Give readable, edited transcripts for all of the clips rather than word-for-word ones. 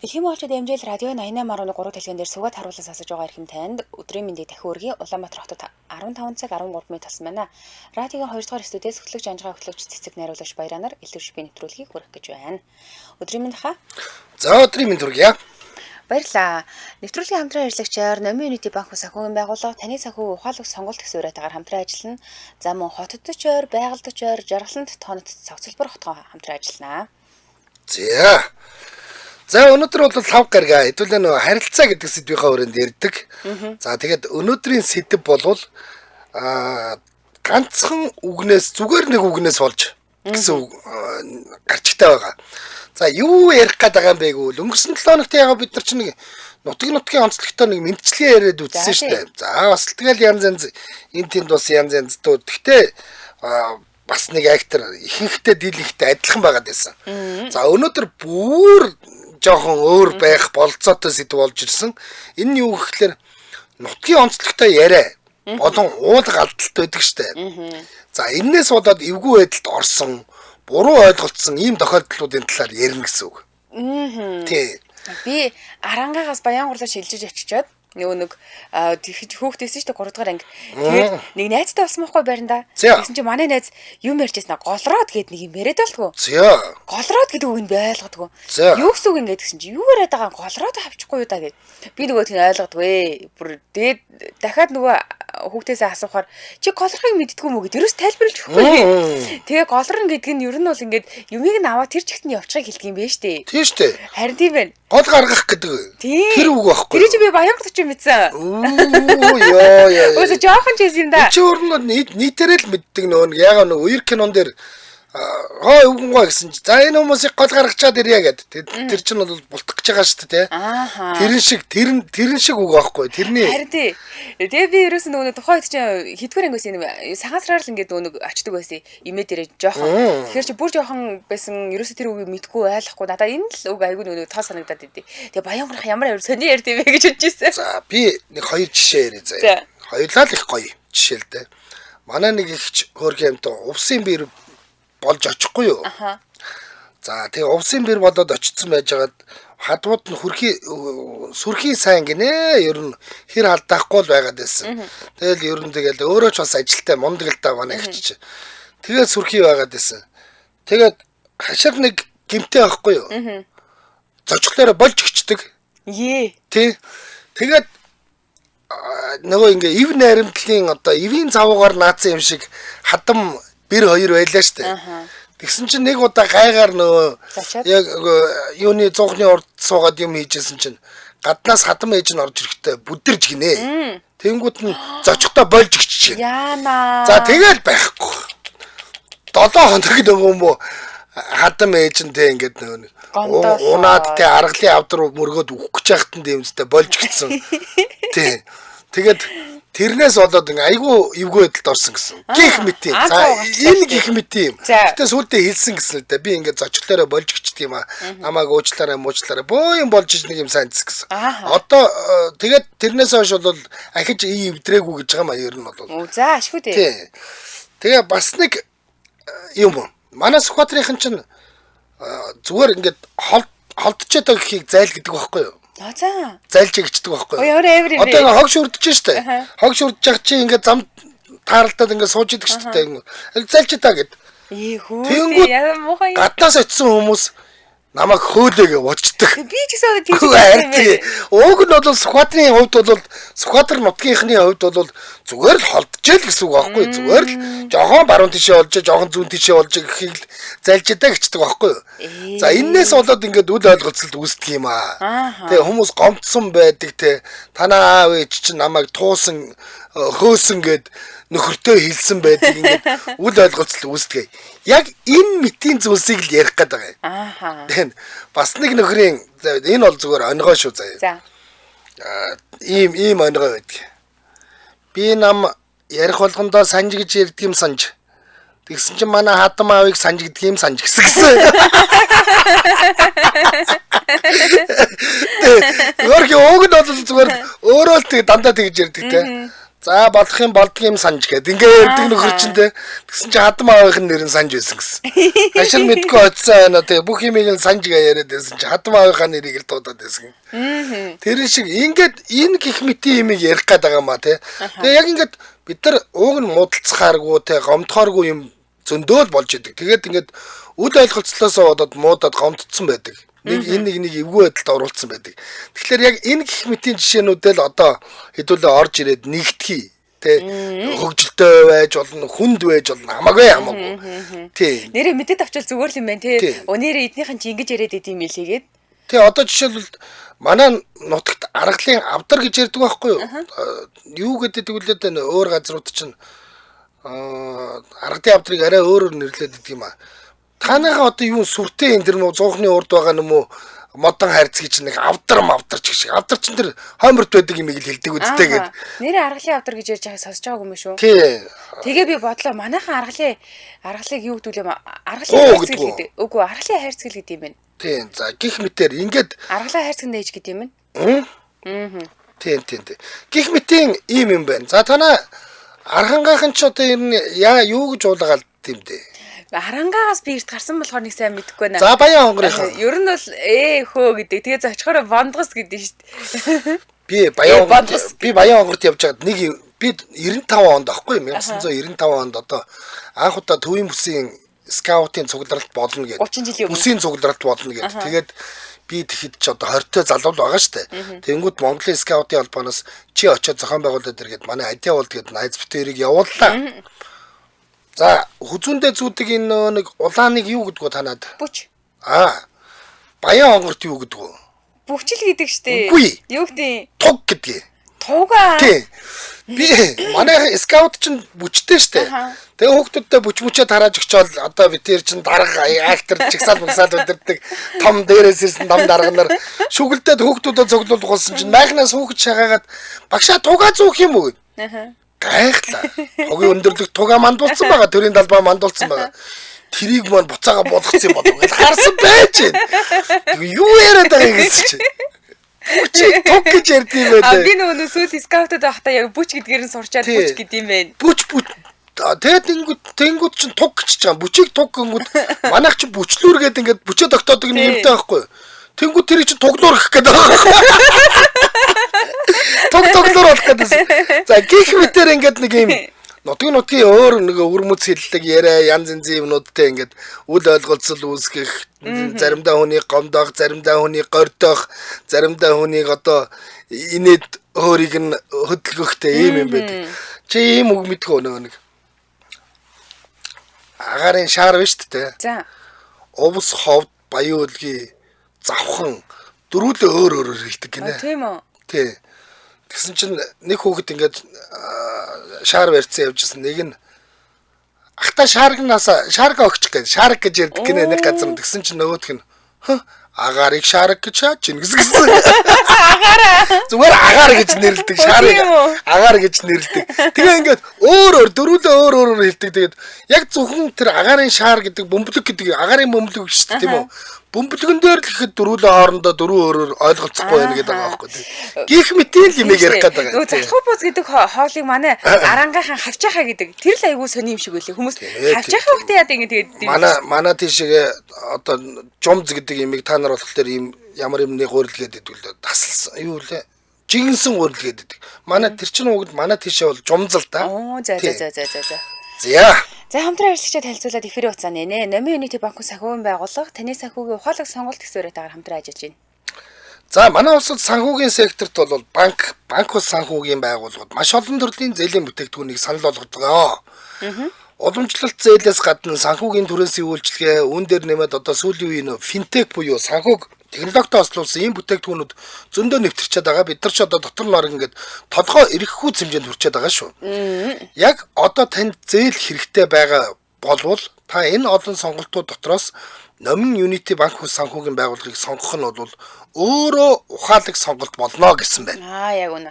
Дэлхийн моолчид MJL радио 88.3 дэлгэн дээр сугаад харуулсан сонсож байгаа эрхэм танд өдрийн мэндийг дахин хүргэе. Улаанбаатар хотод 15 цаг 13 минут болсон байна. Радиогийн 2 дугаар студиэс хөтлөгч Анжгаа хөтлөгч Цэцэг найруулагч Баяранаар илүүш би нэвтрүүлгийг хүргэх гэж байна. Өдрийн мэнд хаа. За өдрийн мэнд хүргье. Баярлалаа. Нэвтрүүлгийн хамтран ажиллагчаар Номын Unity банк санхүүгийн байгууллага таны санхүү ухаалаг сонголт гэсэн уриатайгаар хамтран ажиллана. За мөн хотод ч ойр, байгальд ч ойр, жаргалант тоонот цогцлбор хотгон хамтран ажиллана. За. За өнөөдөр бол лав гаргаа хэдүүлээ нөө харилцаа гэдэг сэдвийнхаа өрөөнд ярьдаг. За тэгээд өнөөдрийн сэдв болвол ганцхан үгнээс зүгээр нэг үгнээс болж гэсэн гарчтай байгаа. За юу ярих гээд байгаа юм бэ гэвэл өнгөрсөн 7 хоногт ягаа бид нар чинь нэг нутгийн онцлогтой нэг мэдчилгээ яриад үзсэн шүү дээ. За бас л тэгэл янз янз энэ тэнд бас янз янз дөө. Гэхдээ бас нэг актер ихэнхдээ дийлэнхтэй адилхан байгаад байсан. За өнөөдөр бүр жоохон өөр байх болцоотой сэдв болж ирсэн. Энэ нь юу гэхлээр нутгийн онцлогтой яриа болон уулга алдалт байдаг штэ. За энээс болоод эвгүй байдалд орсон, буруу ойлголцсон ийм тохиолдлуудын талаар ярина гэсэн үг. Тий. Би Арангаагаас Баянгуурлаар шилжиж очичоод нөгөө нэг тэгж хөөхтэйсэн шүү дээ 3 дугаар анги. Тэгээд нэг найзтай болсон байхгүй байранда. Тэгсэн чинь манай найз юм ярьжсэн аа голроод гээд нэг юм яриад болтгоо. Голроод гэдэг үг нь би ойлгодгоо. Юу гэсэн үг ингээд гэсэн чинь юу яриад байгаа голроод авчихгүй юу да гэд. Би нөгөө тийм ойлгодгүй. Бүр тэгээд дахиад нөгөө хүүхдээсээ асуухаар чи голрохыг мэддэггүй мүү гэд ерөөс тайлбарлаж өгөхгүй. Тэгээ голрон гэдэг нь ер нь бол ингээд юмыг нь аваад тэр чигт нь явчихыг хэлдэг юм байна штэ. Тийм штэ. Харин тийм байна. Гол гаргах гэдэг. Тэр үг байхгүй. Тэр чи би Баянгар ч мэдсэн. Үу ёо ёо. Өөсө жоохон ч байсан юм да. Чи өөр нь нийтээрээ л мэддэг нөгөө нэг ягаа нөгөө үер кинон дээр хоо өвгөнгөө гэсэн чи за энэ хүмүүсийг гол гаргачаад ирья гэд. Тэр чинь бол бултах гэж байгаа шүү дээ. Тэрэн шиг тэрэн шиг үг байхгүй. Тэрний харин тий. Тэгээ би ерөөсөн нөгөө тухайн үед чинь хэдвэр ангиас юм цагаан сараар л ингээд нөгөө нэг очдөг байсан. Имээ дээрээ жоохон. Тэгэхээр чи бүр жоохон байсан ерөөсө тэр үгийг мэдгүй ойлгохгүй. Надаа энэ л үг айгүй нөгөө тоо санагдаад идэв. Тэгээ Баянгурах ямар амар сони ярьд юм бэ гэж бодож ирсэн. За би нэг хоёр жишээ яриа заяа. Хоёулаа л их гоё жишээ л дээ. Манай нэг ихч хөөрхөн амтан увсын бэр болж очихгүй юу? Аха. За тэгээ увсын бэр болоод очсон байжгаад хадвууд нь хөрхий сүрхий сайн гинэ. Ер нь хэр алдаахгүй л байгаад байсан. Тэгэл ер нь тэгэл өөрөө ч бас ажилтай мундаг л да манай ихч чи. Тэгээд сүрхий байгаад байсан. Тэгээд хашир нэг гимтэй байхгүй юу? Зочлоороо болж өгчдөг. Ее. Тий. Тэгээд нөгөө ингээ ив найрамдлын одоо ивийн цавуугаар наацсан юм шиг хадам бэр хоёр байлаа штэ. Тэгсэн чинь нэг удаа гайгаар нөгөө яг юуны цуухны урд суугаад юм хийжсэн чинь гаднаас хадам ээж нь орж ирэхдээ бүдэрж гинэ. Тэнгүүд нь зочихтой болж гिचж. Яана. За тэгэл байхгүй. 7 хоног нөгөө юм уу хадам ээж нь тэ ингээд нөгөө унаад тэ аргалын авдар мөргөөд үхэх гэж яхад нь дэмжтэй болж гिचсэн. Тэ. Тэгээд тэрнээс болоод ингээ айгүй эвгүй байдалд орсон гэсэн. Гих мэт юм. За энэ гих мэт юм. Гэтэ сүүлдээ хэлсэн гэсэн л дээ. Би ингээ зочлоороо болж гिचдэг юм аа. Намайг уучлаарай, муучлаарай. Бөө юм болж ич нэг юм сайн гэсэн. Одоо тэгээд тэрнээс хойш бол ахиж ий эвдрээгүй гэж байгаа юм аа ер нь бол. За ашгүй дээ. Тий. Тэгээ бас нэг юм. Манай Сүхбаатарын чинь зүгээр ингээд холдчиход байгаа гэхийг зайл гэдэг байхгүй юу? За. Зайлж гिचдэг байхгүй. Ой өөр юм. Одоо ингээ хог шүрдэж штэ. Хог шүрдэж яах чи ингээ зам тааралдаад ингээ сууж идэг штэ. Зайлж та гэд. Ээ хүү. Яа муухай. Гаднаас очисон хүмүүс намайг хөөлөөгээ бодчихдаг. Би ч гэсэн одоо тэгж юм бэ. Уг нь бол Сүхбаатарын хувьд бол Сүхбаатар нутгийнхны хувьд бол зүгээр л холдчихэл гэсэн үг байхгүй. Зүгээр л жохон баруун тишээ болж, жохон зүүн тишээ болж гэхийг л зайлж ядаа гэчдэг байхгүй. За энээс болоод ингээд үл ойлголцолд үүсдэг юм аа. Тэгээ хүмүүс гомдсон байдаг те. Танаа аав ээж чинь намайг туусан, хөөсөн гэд нөхөртөө хэлсэн байдаг ингээд үл ойлголцол үүсдэг. Яг энэ мэтийн зүйлсийг л ярих гээд байгаа юм. Ааха. Бас нэг нөхрийн энэ бол зүгээр онгой шүү заяа. За. Ийм онгой байдаг. Би нам ярих болгондоо санж гэж ярьдаг юм санж. Тэгсэн чинь манай хадам аавыг санж гэдэг юм санж гэсэн гэсэн. Өөрхий ууг нь бол зүгээр өөрөө л тэг дандаа тэгж ярьдаг те. За болох юм болдго юм санж гээд ингээ ярьдаг нөхөр чинь те. Тэгсэн чинь хадам аавынх нь нэр нь санж байсан гэсэн. Хашир мэдгүй очсон байна те. Бүх юмыг л санж гээ яриад байсан чинь хадам аавынхаа нэрийг л дуудаад байсан. Тэр шиг ингээд энэ гих мэтийн юмыг ярих гээд байгаа маа те. Тэгээ яг ингээд бид нар ууг нь муудалцахааргүй те, гомдохооргүй юм зөндөөл болж идэг. Тэгээд ингээд үл ойлголцлоосоо бодоод муудаад гомдцсон байдаг. Нэг энэ нэг эвгүй байдалд оруулсан байдаг. Тэгэхээр яг энэ гих мэтийн жишээнүүдэл одоо хэдүүлээ орж ирээд нэгтгэе. Тэ хөгжилтэй байж болно, хүнд байж болно, хамаагүй хамаагүй. Тий. Нэрээ мэдээд авчвал зүгээр л юм байна тий. Нэрээ эднийхэн чи ингэж яриад идэм билээгээд. Тий, одоо жишээлбэл манай нутагт аргалын авдар гэж ярьдаг байхгүй юу? Юу гэдэг үлээд байна өөр газрууд чинь аргадын авдрыг арай өөрөөр нэрлээд идэг юм аа. Таныхаа одоо юу сүртэй энэ тэр зуухны урд байгаа юм уу модон хайрцаг чинь нэг авдар мавдар ч гэх шиг. Авдар чинь тэр хойморт байдаг юм ийг л хэлдэг үсттэй гээд. Нэрээ аргалын авдар гэж ярьж байгааг сонсож байгаагүй юм шүү. Тий. Тэгээ би бодлоо манайхан аргалыг юу гэдэг вэ? Аргалын хайрцаг гэдэг. Үгүй аргалын хайрцаг гэдэг юм байна. Тий. За гих мэтэр ингээд аргалын хайрцаг нээж гэдэг юм байна. Аа. Тий, тий, тий. Гих мэтийн ийм юм байна. За танаа архангаахан ч одоо ер нь яа юу гэж уулгаалд юм дээ. Харангаагаас би эрт гарсан болохоор нэг сайн мэдэхгүй байна. За Баян онгорынхаа. Ер нь бол хөө гэдэг. Тэгээ зочхороо бондгос гэдэг шүү дээ. Би Баян онгорт явж байгаад нэг би 95 онд аахгүй 1995 онд одоо анх удаа Төвийн бүсийн скаутын цугларалт болно гэдэг. 30 жилийн өмнө. Бүсийн цугларалт болно гэдэг. Тэгээд би тэгэхэд ч одоо 20-той залуу л байгаа шүү дээ. Тэнгүүд Монголын скаутын холбооноос чи очиод зохион байгуулаад иргээд манай Адиа уулд гээд найз битэрийг явууллаа. За хүзүүндээ зүүдэг энэ нэг улааныг юу гэдгүү танад? Бүч. Аа. Баян онгорт юу гэдгүү? Бүчил гэдэг штэ. Үгүй. Юу гэдэг? Туг гэдгийг. Тугаа. Тий. Би манай скаут чинь бүчтэй штэ. Тэгээ хүүхдүүдтэй бүч бүчээ тарааж өгчөөл одоо бид тэр чинь дарга актер чигсаал мгсаал өдөрдөг том дээрээс ирсэн том дарга нар шүгэлдээд хүүхдүүдэд цуглуулах болсон чинь майхнаас хүүхэд шагаагаад багшаа тугаа зүүх юм уу? Аа. Гайхлаа. Тугийн өндөрлөг тугаа мандуулсан байгаа. Төрийн далбаа мандуулсан байгаа. Тэрийг маань буцаага болгоцсон юм болов гэж харсан байж байна. Юу яриад байгаа гэсэн чи. Бүчийг туг гэж ярьд юм байлаа. Би нөгөө сүүл скаутад байхдаа яг бүч гэдгээр нь сурчаад бүч гэдэм байх. Бүч бүч. Тэгээд тэнгүүд чинь туг гэж чам. Бүчийг туг гингүүд манайх чинь бүчлүүр гээд ингээд бүчээ тогтоодог нэг юмтай байхгүй. Тэнгүүд тэрийг чинь туглуур гэх гээд байгаа. Туг туглуур болох гэдэг. За гих мэтэр ингээд нэг юм нутгийн өөр нэг өвөрмөц хэллэг яриа янз янзын юмнуудтай ингээд үл ойлголцол үүсгэх, заримдаа хүнийг гомдоох, заримдаа хүнийг гордоох, заримдаа хүнийг одоо инээд өөрийг нь хөдөлгөхтэй ийм юм байдаг. Чи ийм үг мэдгүй нөгөө нэг агаарын шаар биш үү те. За. Увс ховд Баян өлгийн завхан дөрүлээ өөр өөрөөр хэлдэг гинэ. Тийм үү? Тий. Тэгсэн чинь нэг хүүхэд ингээд шаар барьцсан явжсэн. Нэг нь ахта шааргнаас шаарга өгчих гээд шаарг гэж ярьдаг гинэ нэг газар. Тэгсэн чинь нөгөөх нь агарыг шаарг гэж шаач гэсэн. Агаараа. Зүгээр агаар гэж нэрлэдэг. Шаарыг агаар гэж нэрлэдэг. Тэгээ ингээд өөр өөр дөрүлээ өөр өөрөөр хэлдэг. Тэгээд яг зөвхөн тэр агаарын шаар гэдэг бөмбөлөг гэдэг агаарын бөмбөлөг шүү дээ тийм үү? Бөмбөлгөн дээр л гэхэд дөрүлээ хоорондоо дөрөв өөрөөр ойлголцохгүй байна гэдэг байгаа байхгүй тийм. Гих мэтийн л имийг ярих гэдэг. Нөгөө залхуу бууз гэдэг хоолыг манай арангаахан хавчаахаа гэдэг. Тэр л айгүй сони юм шиг үлээ. Хүмүүс хавчаахаа хөтэ яад ингэ тэгээд манай тийшээ одоо жумз гэдэг имийг та нар болохоор ийм ямар юмны гурил гэдэг л дээ. Тасалсан юу лээ? Жигэнсэн гурил гэдэг. Манай тэр чинь угд манай тийшээ бол жумз л да. Оо за за за за за. За. За хамтран ажиллагчид танилцуулаад эфирийн хугацаа нэ. Номын Unity банк санхүүгийн байгууллага таны санхүүгийн ухаалаг сонголт гэсэн үрэтэйгээр хамтран ажиллаж байна. За манай улсад санхүүгийн секторт бол банк ус санхүүгийн байгууллагууд маш олон төрлийн зээлийн бүтээгдэхүүнийг санал болгодог. Уламжлалт зээлээс гадна санхүүгийн түрээсийн үйлчилгээ, үүн дээр нэмээд одоо сүүлийн үеийн финтек буюу санхүүг технологитой ослуулсан ийм бүтээгдэхүүнүүд зөндөө нэвтэрчээд байгаа. Бид нар ч одоо дотор нь орон ингээд толгой эрэххүүц хэмжээнд хүрчээд байгаа шүү. Яг одоо танд зээл хэрэгтэй байгаа болвол та энэ олон сонголтууд дотроос Номин Unity банк хөлс санхүүгийн байгууллагыг сонгох нь бол өөрөө ухаалаг сонголт болно гэсэн байна. Аа яг үнэ.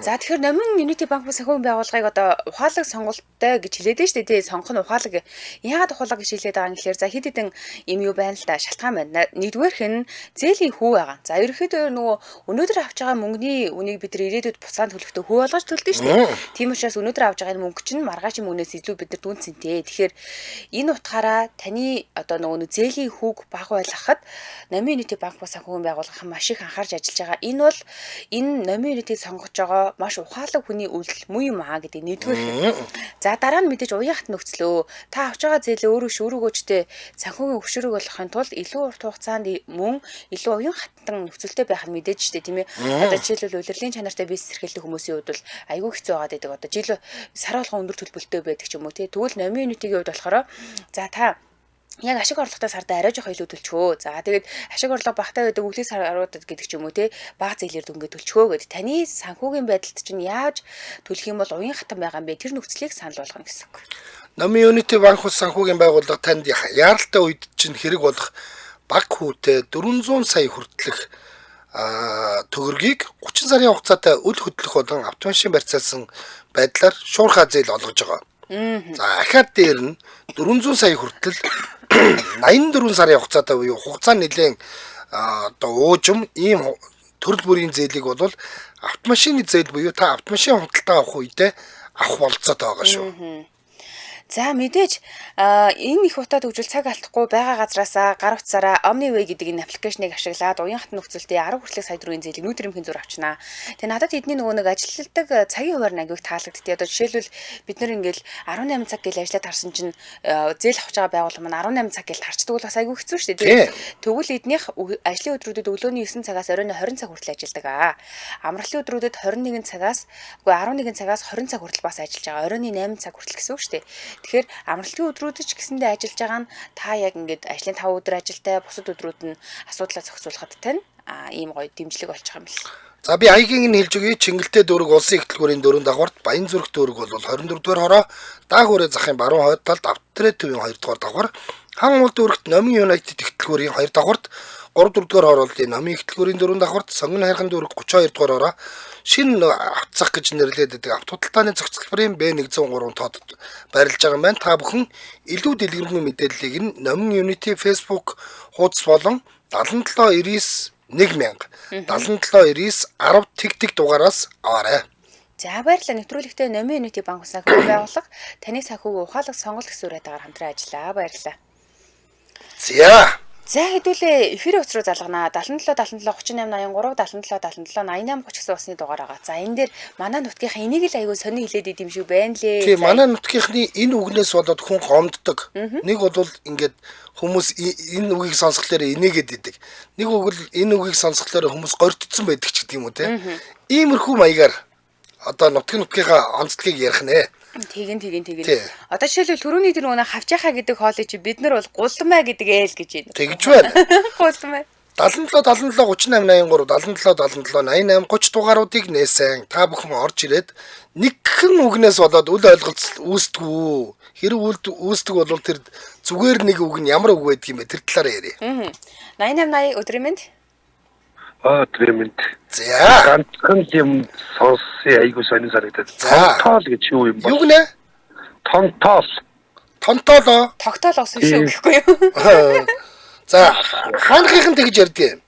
За тэгэхээр Номин Unity банк санхүүгийн байгууллагыг одоо ухаалаг сонголттой гэж хэлээд нь шүү дээ. Тий, сонгох нь ухаалаг. Яагаад ухаалаг гэж хэлээд байгаа юм гэхээр за хэд хэдэн юм юу байна л да, шалтгаан байна. Нэгдүгээрх нь зээлийн хүү байгаа. За ерөнхийдөө нөгөө өнөөдөр авч байгаа мөнгөний үнийг бид нар ирээдүйд буцаан төлөхдөө хүү болгож төлдөг шүү дээ. Тийм учраас өнөөдөр авч байгаа энэ мөнгө чинь маргаашийн мөнгнөөс илүү бид нар дүн цэнтэй. Тэгэхээр энэ утгаараа таны одоо нөгөө зээлийн хүүг бага байлгахад Номин Unity банк санхүүгийн байгууллага маш их анхаарч ажиллаж байгаа. Энэ бол энэ Номин Unity-г сонгож байгаа маш ухаалаг хүний үйлдэл муу юм аа гэдэг нэгдүгээр. За дараа нь мэдээж уян хат нөхцлөө. Та авч байгаа зээлээ өөрөө шүүрүүгөөчтэй санхүүгийн хөшүүрэг болохын тулд илүү урт хугацаанд мөн илүү уян хатан нөхцөлтэй байх нь мэдээж штэ тийм ээ. Одоо жишээлбэл улирлын чанартай бизнес эрхэлдэг хүмүүсийн хувьд бол айгүй хэцүү байгаад байдаг. Одоо жил сар болгон өндөр төлбөлтөй байдаг ч юм уу тий. Тэгвэл Номин Unity-гийн хувьд болохоор за та яг ашиг орлоготой сардаа арай жоох илүү төлчхөө. За тэгээд ашиг орлого багатай байдаг өглөө саруудад гэдэг ч юм уу те бага зээлээр дүнгээ төлчхөө гэд таны санхүүгийн байдалд чинь яаж төлөх юм бол уян хатан байгаа юм бэ? Тэр нөхцөлийг санал болгоно гэсэн үг. Номин Unity банк хөлс санхүүгийн байгууллага танд яаралтай үед чинь хэрэг болох баг хүүтэй 400 сая хүртэлх төгрөгийг 30 сарын хугацаатай үл хөдлөх болон автомашин барьцаалсан байдлаар шуурхай зээл олгож байгаа. За ахаад дээр нь 400 сая хүртэл 84 сарын хугацаатай буюу хугацаа нэлээд одоо уужим ийм төрөл бүрийн зээлийг бол автомашины зээл буюу та автомашин худалдаа авах үедээ авах бололцоотой байгаа шүү. За мэдээж энэ их утаа төгжил цаг алдахгүй байгаа газраасаа гар утсаараа OmniWay гэдэг энэ аппликейшнийг ашиглаад уян хатан нөхцөлтэй 10 хүртэлх сая төгрөгийн зээлийг нүүр эмхийн зүр авчнаа. Тэгээ надад эдний нөгөө нэг ажилладаг цагийн хуваар нь аягүй таалагдтыг. Одоо жишээлбэл бид нар ингээл 18 цаг гэл ажиллаад харсан чинь зээл авч байгаа байгууллага маань 18 цаг гэл тарчдаг бол бас аягүй хэцүү шүү дээ. Тэгвэл эднийх ажлын өдрүүдэд өглөөний 9 цагаас оройн 20 цаг хүртэл ажилладаг аа. Амралтын өдрүүдэд 21 цагаас үгүй 11 цагаас 20 цаг хүртэл бас ажиллаж байгаа. Оройн 8 цаг хүртэл гэсэн үг шүү дээ. Тэгэхээр амралтын өдрүүдэд ч гэсэндээ ажиллаж байгаа нь та яг ингээд ажлын 5 өдөр ажилтай бусад өдрүүд нь асуудлаа зохицуулахад тань ийм гоё дэмжлэг болчих юм бэл. За би хаягийн нь хэлж өгье. Чингэлтэй дүүрэг улсын их төлгөрийн 4 давхарт, Баянзүрх дүүрэг бол 24 дугаар хороо, Даахүрээ захын баруун хойд талд Автрэ төвийн 2 дугаар давхар, Хан уул дүүрэгт Номин Юнайтед их төлгөрийн 2 давхарт, 3 4 дугаар хорооллын Номин их төлгөрийн 4 давхарт, Сонгон хайрхан дүүрэг 32 дугаар хороо, шинэ автцах гэж нэрлэдэг байдаг авто худалдааны зохицлбарын B103 тоод байрлаж байгаа юм байна. Та бүхэн илүү дэлгэрэнгүй мэдээллийг нь Номин Unity Facebook хуудас болон 77 99 1000 77 99 10 тэг тэг дугаараас аваарай. За баярлалаа. Нэвтрүүлэгтээ Номин Unity банк санхүүгийн байгууллага таны санхүүгийн ухаалаг сонголт гэсэн үр адагаар хамтран ажиллаа. Баярлалаа. За. За хэдүүлээ эфирийн утас руу залганаа. 77 77 38 83 77 77 88 30 гэсэн усны дугаар байгаа. За энэ дээр манай нутгийнхаа энийг л аягүй сони хилээд идэм шиг байна лээ. Тийм манай нутгийнхны энэ үгнээс болоод хүн гомддог. Нэг бол ингээд хүмүүс энэ үгийг сонсохлоор инээгээд идэг. Нэг үг л энэ үгийг сонсохлоор хүмүүс горьдсон байдаг ч гэдэг юм уу те. Иймэрхүү маягаар одоо нутгийнхаа онцлогийг ярих нэ. Тэгин. Одоо жишээлбэл түрүүний тэр нөгөө хавчаахаа гэдэг хоолыг чи бид нар бол гулмай гэдэг ээл гэж байна. Тэгж байна. Гулмай. 77 77 38 83 77 77 88 30 дугааруудыг нээсэн. Та бүхэн орж ирээд нэгхэн үгнээс болоод үл ойлголц үүсдэгүү. Хэрэг үл үүсдэг бол тэр зүгээр нэг үг нь ямар үг байдаг юм бэ? Тэр талаараа яриа. 88 80 өдрийн мэнд. Өдрийн мэнд. За. Ганцхан юм сонссон айгуу сонин санагдаад. Тонтоол гэж юу юм бэ? Юу гинэ? Тонтоол. Тонтоолоо. Тогтоол ус шүү гэхгүй юу? За, хаанхийнхан тэгж ярьдгийг.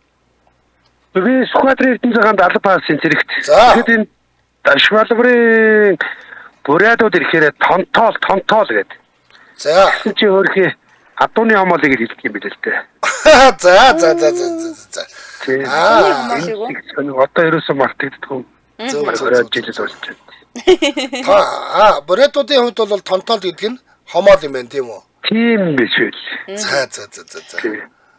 Би Сүхбаатарын Эрдэнэ цагаан 70 пасын зэрэгт. Тэгэхээр энэ Швалбарын бурядууд ирэхээр тонтоол гэдэг. За. Тэгсэн чи өөрхий адууны хомоолыг хэлдэг юм билээ л дээ. За. Аа, одоо ерөөсөө мартагддаггүй. Зөв жилд болчиход. Та бурядуудын хувьд бол тонтоол гэдэг нь хомоол юм байна тийм үү? Тийм биш үү. За.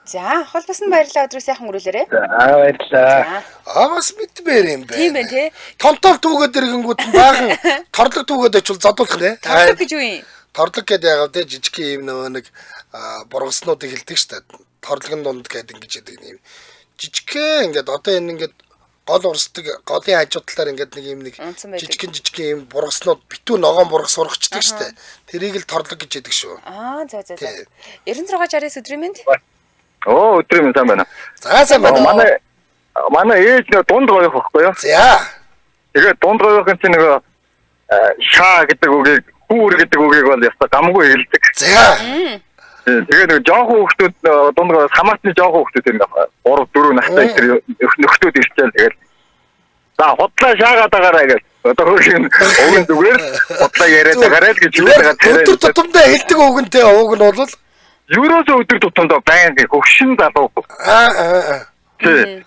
За, холбоос нь баярлалаа. Өдрөө сайхан өнгөрүүлээрэй. За, баярлалаа. Аа, бас мэдмээр юм байна. Тийм байна тий. Тонтоол түүгээд ирэнгүүт нь баахан торлог түүгээд очивол зодуулах нэ. Торлог гэж юу юм? Торлог гэдэг яагаад те жижиг юм нөгөө нэг бургаснуудыг хэлдэг штэ. Торлогын дунд гэдэг ингэж яадаг юм. Жижигхэн ингээд одоо энэ ингээд гол урсдаг голын хажуу талаар ингээд нэг юм нэг жижигхэн юм бургаснууд битүү ногоон бургас ургачдаг штэ. Тэрийг л торлог гэж яддаг шүү. Аа, за. 96 69 өдрийн мэнд. Оо, өдрийн мэнд сайн байна. За сайн байна. Манай ээж нөө дунд гоёх байхгүй юу? За. Тэгээд дунд гоёхын чинь нөгөө шаа гэдэг үгийг, хүүр гэдэг үгийг бол яста гамгүй хэлдэг. За. Тэгээд нөгөө жоохон хүүхдүүд дунд гоёх хамаатны жоохон хүүхдүүд юм байна. 3 4 настай тэр нөхдүүд ирчихэл тэгээд за худлаа шаагаад байгаарай гэж. Одоо хөөрхөн уг нь зүгээр худлаа яриад байгаарай л гэж хэлээд байгаа. Өдөр тутамдаа хэлдэг үгэнтэй уг нь бол ерөөсөө өдөр тутамдаа байнга хөгшин залуу. Аа. Тий.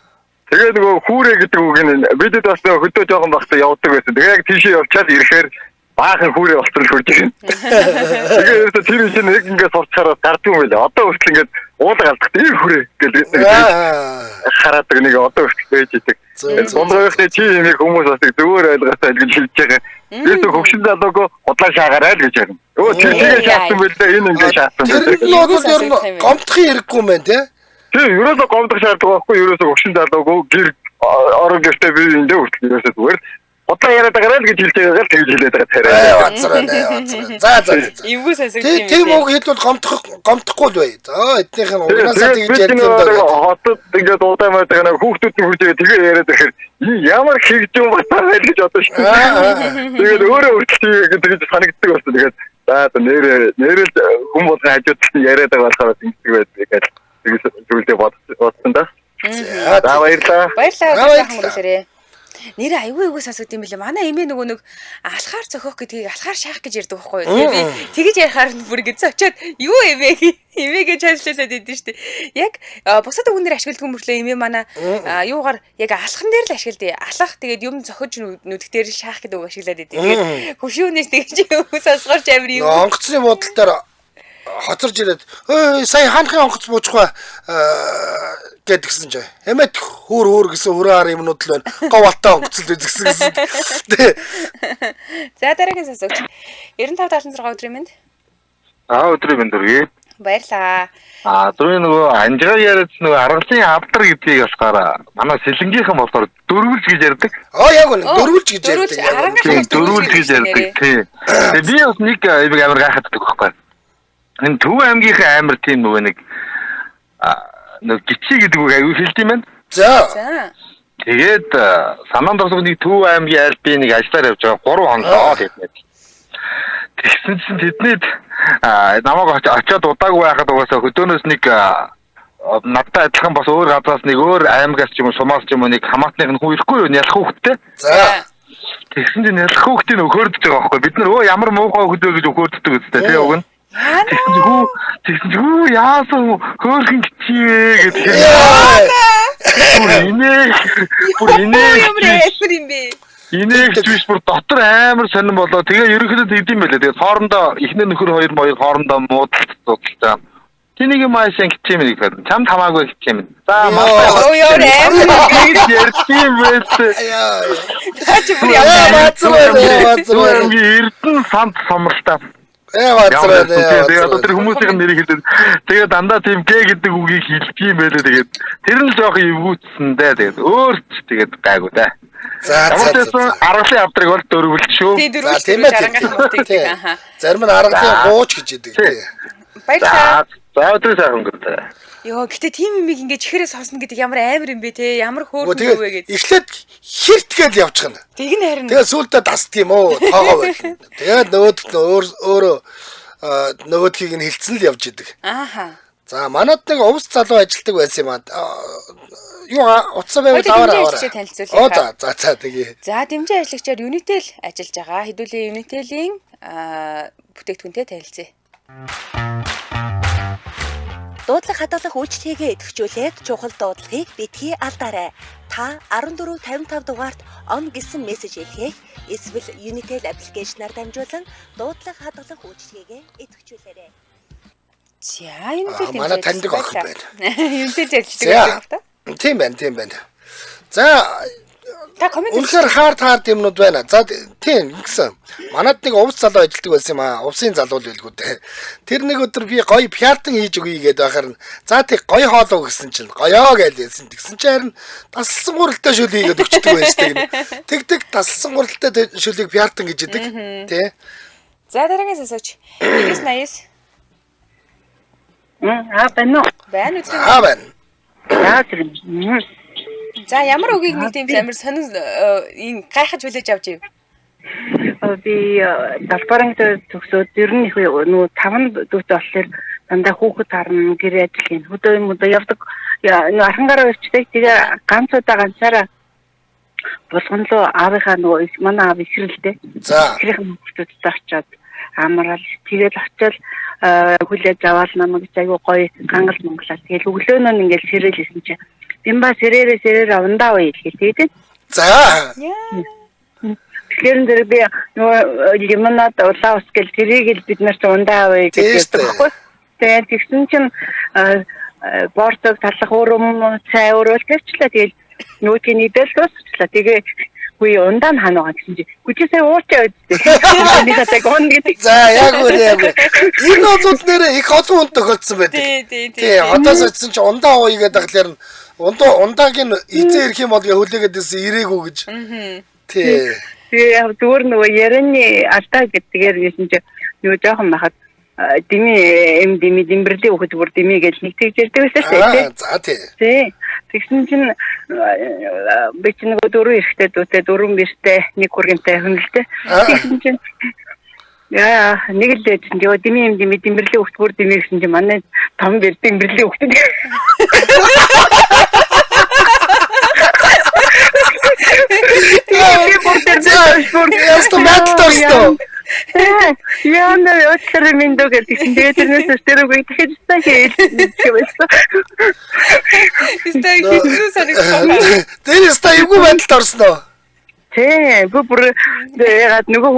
Тэгээ нөгөө хүүрэ гэдэг үг нь бидэд бас нөгөө хөдөө жоохон багтаа явдаг байсан. Тэгээ яг тийшээ явчаад ирэхээр баахан хүүрэ болсон л хурж ирнэ. Тэгээ ерөөсөө тэр чинь нэг ингээд сурчхаараа гардгүй юм байлаа. Одоо хүртэл ингээд уулга алдах тийм хүүрэ гэж хараадаг нэг одоо хүртэл байж идэг. Дундгойхны чи имийг хүмүүс бас зүгээр ойлгосоо гэж хэлж байгаа. Бис хөгшин залууг худлаа шаагаарай л гэж ярина. Өө тэр тэгээ шаасан байлаа, энэ ингээд шаасан байлаа. Тэр нь бол ер нь гомдохын хэрэггүй юм байна тий. Тийм, ерөөсөө гомдох шаардлага байхгүй, ерөөсөө хөгшин залууг гэр орон гэртээ би эндээ хүртэл ерөөсөө зүгээр худлаа яриад байгаарай л гэж хэлж байгаагаар тэгж хэлээд байгаа царай. Базар байна. За за. Эвгүй сонсогдсон юм. Тийм үг хэлбэл гомдохгүй л бай. За эднийх нь угаасаа тэгж ярьдаг юм даа. Хотод ингээд удаа маяг нэг хүүхдүүд нь хурж ирээ тэгээ яриад ирэхээр ямар хэгжүүн батаа байл гэж бодсон шүү дээ. Тэгээд өөрөө хүртэл тэгж санагддаг болсон. Тэгээд за нэрээ л хүн болгон хажууд нь яриад байгаа болохоор ингэдэг байдаг гэж тэгж зүйлдээ бодсон да. За баярлалаа. Баярлалаа. Сайхан өнгөрүүлээрэй. Нэрээ айгүй айгүй сонсогд юм билээ. Манай эмээ нөгөө нэг алхаар цохих гэдгийг алхаар шаах гэж ярьдаг байхгүй юу? Тэгээ би тэгэж ярихаар нь бүр ингэ цочоод юу эмээ эмээ гэж ажиллуулад идэв штэ. Яг бусад үгнээр ашигладаг мөртлөө эмээ манай юугаар яг алхан дээр л ашигладаг. Алах тэгээд юм цохиж нүдэх дээр шаах гэдэг үг ашиглаад идэв. Тэгээд хөшүүнээс тэгэж сонсгорч амир юм. Онгоцны буудал дээр хоцорж ирээд өө сая хаанхын онгоц буучихва гэдгсэн чинь эмэт хөөр хөөр гэсэн хөрөө хар юмнууд л байна. Гов алтай онгоц л үзгсэн гэсэн. Тэ. За дараагийн сонсогч 95 76 өдрийн мэнд. Аа өдрийн мэнд хүргэе. Баярлаа. Аа түрүү нөгөө анжгаа яриадс нөгөө аргалын авдар гэдгийг болохоор манай сэлэнгийнхэн болохоор дөрвөлж гэж ярьдаг. Аа яг үнэ дөрвөлж гэж ярьдаг. Дөрвөлж гэж ярьдаг тий. Тэгээ би бас нэг аймаг амар гайхаад байдаг байхгүй. Энэ Төв аймгийнхаа амар тийм нөгөө нэг нэг гिचи гэдэг үг аягүй хэлд юм байна. За. Тэгээд санаанд орсон нэг Төв аймгийн айл би нэг ажиллаар явж байгаа 3 хоног тэднээд. Тэгсэн чинь тэднийд намайг очиод удаагүй байхад угаасаа хөдөөнөөс нэг надтай адилхан бас өөр газраас нэг өөр аймгаас ч юм уу сумаас ч юм уу нэг хамаатных нь хүн ирэхгүй юу нялх хүүхэдтэй. За. Тэгсэн чинь нялх хүүхдийг өхөөрдөж байгаа байхгүй. Бид нар өө ямар муухай хүүхэд вэ гэж өхөөрддөг үстэй тий уг нь. Тэгсэн чинь хүү яасан хөөрхөн гिचивэ гэдэг. Бүр инээ ямар амар юм бэ? Инээгч биш бүр дотор амар сонирн болоо. Тэгээ ерөнхийдөө тэгдэм байлээ. Тэгээ хоорондоо эхнэр нөхөр хоёр моёр хоорондоо муудалцсан. Тэнийг маашин гिचим нэг. Чамд хамаагүй гिचим. За маа. Өө амар гэж ярьдсан байсан. Та чи бүр ямар базар. Эрдэн санд сомролтой. Базар. Тэгээ одоо тэр хүмүүсийн нэрийг хэлээд тэгээ дандаа тийм гэ гэдэг үгийг хэлдэг юм байлээ. Тэгээд тэр нь л жоохон эвгүүцсэн дээ. Тэгээд өөрч тэгээд гайгүй дээ. За за. Аргалын авдрыг бол дөрвөлж шүү. За тийм ээ. Зарим нь аргалын гууч гэж идэг тий. Баярлалаа. За өдрийн сайхан өнгөрөө. Йоо, гэтээ тийм юмыг ингээд чихээрээ сонсно гэдэг ямар амар юм бэ те? Ямар хөөрхөн юм бэ гэж. Эхлээд хэрт гээд явчихна. Тэг нь харин. Тэгээ сүүлдээ дасдаг юм уу? Тоогоо байл. Тэгээд нөгөөдөх нь өөрөө нөгөөдхийг нь хилцэн л явж идэг. Ааха. За манад нэг увс залуу ажилтдаг байсан юм аа. Юу утсаа байвал аваарай. Оо за за за тэгье. За дэмжин ажиллагчаар Unitel ажиллаж байгаа. Хэдүүлээ Unitel-ийн бүтээгдэхүүнтэй танилцъя. Дуудлага хадгалах үйлчилгээгээ идэвхжүүлээд чухал дуудлагыг битгий алдаарай. Та 1455 дугаарт он гэсэн мессеж илгээх эсвэл Unitel аппликейшнаар дамжуулан дуудлага хадгалах үйлчилгээгээ идэвхжүүлээрэй. За Unitel манай таньдаг охин байна. Unitel ажилладаг байх та. Тийм байна, тийм байна. За та коммент үнэхээр хаард юмнууд байна. За тийм ингэсэн. Манад нэг увс залуу ажилладаг байсан юм аа. Увсын залуу л байлгүй дээ. Тэр нэг өдөр би гоё пиартан хийж өгье гэдээ байхаар нь за тэг гоё хоол уу гэсэн чинь гоёо гэж хэлсэн. Тэгсэн чинь харин тасалсан гуралтай шүл хийгээд өгчдөг байж тээ. Тэг тасалсан гуралтай шүлийг пиартан гэж идэг. Тэ. За дараагийн сонсооч. 99 89. Аа байна уу? Байна үү? Аа байна. За тэр. За ямар үгийг нэг тийм амар сонин ийм гайхаж хүлээж авч ив? Би далбаранг төгсөөд ер нь их нөгөө 5 дүүтэй болохоор дандаа хүүхэд харна, гэр ажил хийн. Хөдөө юм уу явдаг. Нөгөө архангаараа явчихдаг. Тэгээ ганц удаа ганцаараа булганлуу аавынхаа нөгөө манай аав ихрэлтэй. За. Ихрийн хүүхдүүдтэй очиод амраал тэгээд очиод хүлээж аваад намайг айгуу гоё гангал монголаа. Тэгэл өглөөнөө нь ингээл сэрэл исэн чинь Бимба сэрээрээ сэрээр ундаа үе гэх тэгээд. За. Тэгэхээр зэрэг би нөгөө лимонад улаан ус гэл тэрийг л бид нар ч ундаа үе гэж ярьдаг байхгүй. Тэгээд тэгсэн чинь бордог талах өрөм цай өрөөл тавьчлаа. Тэгэл нөгөөдгийг нийдэл дуусчлаа. Тэгээ үгүй ундаа нь хана байгаа гэсэн чи. Үгүй чи сая уурчаа үсттэй. Нэг хатаг он гэдэг. За яг үгүй яг. Энэ бол нэрээ их олон хүн тохиолдсон байдаг. Тий, тий, тий. Хотоос очсон чи ундаа ууя гэдэг ахлаар нь ундаагийн эзэн ирэх юм бол гэ хүлээгээд ирсэн ирээгүй гэж. Тий. Тэгээ яг зүгээр нөгөө ярианы алдаа гэдгээр гэсэн чи нөгөө жоохон байхад дими эм дими димбэрлийн хүүхэд бүр дими гэж нэг тэгж ярьдаг байсан шүү дээ. За тий. Тий. Тэгсэн чинь би чинь нөгөө дөрвөн эрэгтэй дүүтэй дөрвөн бэртэй нэг хүргэнтэй хүн л дээ. Тэгсэн чинь яа нэг л дээдсэн. Йоо дими эм дими димбэрлийн хүүхэд бүр дими гэсэн чинь манай том бэр димбэрлийн хүүхэд. Би бүр тэр бүр яста мэдтэрсэн. Яа нэ өчигдөр минь дүү гэсэн. Тэгээд тэрнээс хойш тэр үгийг дахиж цаа хэлсэн. Өстой хэцүү санагдсан. Тэр өстой эвгүй байдалд орсон уу? Тий, би бүр ягаад нөгөө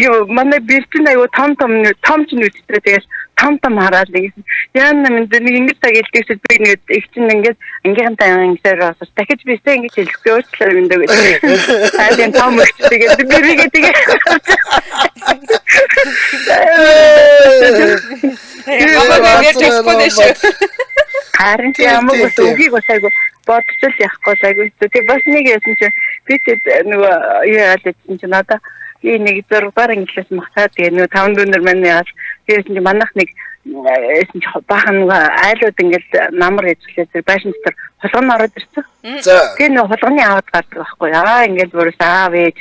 юу манай бэрчин айгу том том том ч нүдтэй тэгэл том том хараад ингэсэн. Яна минь нэг ингэж та гэлдэг шиг би нэг их чинь ингээд ангийнхантай ингэсээр бас дахиж бисээ ингэж хэлэхгүй уучлаарай минь дүү гэж. Айлын том өгч тэгээд би бигээ тэгээ. Хамаагүй ярьж болохгүй шүү. Харин тийм бас үгийг бас айгу бодчул яахгүй айгу хэцүү. Тэгээ бас нэг яасан чинь би тэд нөгөө юу яагаад гэсэн чинь надаа би нэг 6 дугаар ангилаас махтаа тэгээ нөгөө 5 дүүнер маань яал тэгсэн чинь манайх нэг яасан чинь баахан нөгөө айлууд ингээл намар эзлээ тэр байшин дотор хулган ороод ирсэн. Тэгээ нөгөө хулганы аавд гардаг байхгүй. Аа ингээл бүрээс аав ээж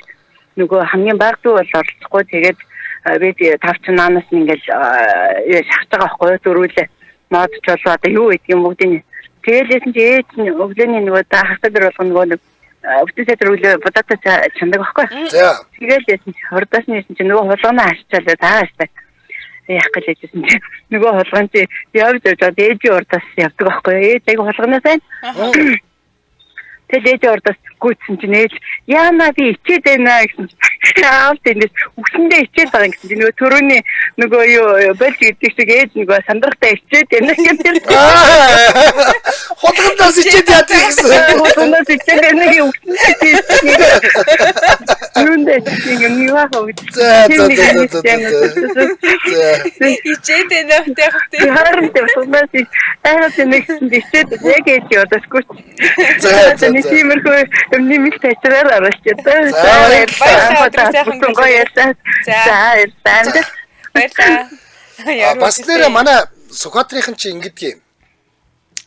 нөгөө хамгийн бага дүү бол оролцохгүй тэгээд би тавч наанаас нь ингээл шахаж байгаа байхгүй юу дөрүүлээ модч болоо одоо юу гэдэг юм бүгдийг тэгэл яасан чи ээж нь өглөөний нөгөө хагас өдөр болгоно нөгөө нэг өвтөн сайтар өглөө будаатай чандаг байхгүй. За. Тэгэл яасан чи хурдаас нь яасан чи нөгөө хулганаа хашчаалаа тааштай. Яах гэж яжсэн чи нөгөө хулган чи явж явж байгаа ээжийн урдаас явдаг байхгүй. Ээж айгу хулганаа сайн. Тэгэл ээжийн урдаас гүйцсэн чинь ээж яана би ичээд байна гэсэн чи аав тэндээс үгсэндээ ичээд байгаа гэсэн чи нөгөө төрөний нөгөө юу болж гэдэг шиг ээж нөгөө сандрахтай ичээд байна гэсэн. Хулганаас ичээд яа гэсэн. Хулганаас ичээд байна гэх үгсэндээ ичээд. Юундээ ингэ юу аах вэ? За за за за за. Ичээд байна тех тий. Харин тэр хулганаас аа тэнэг ичээд яг ээж урдаас гүйц. За за. Нэг тиймэрхүү юм нэмэлт тачраар оруулчих даа. За баярлалаа. Сайхан гоё ярьсан. За баярлалаа. Баярлалаа. Бас нэрээ манай Сүхбаатарын чи ингэдэг юм.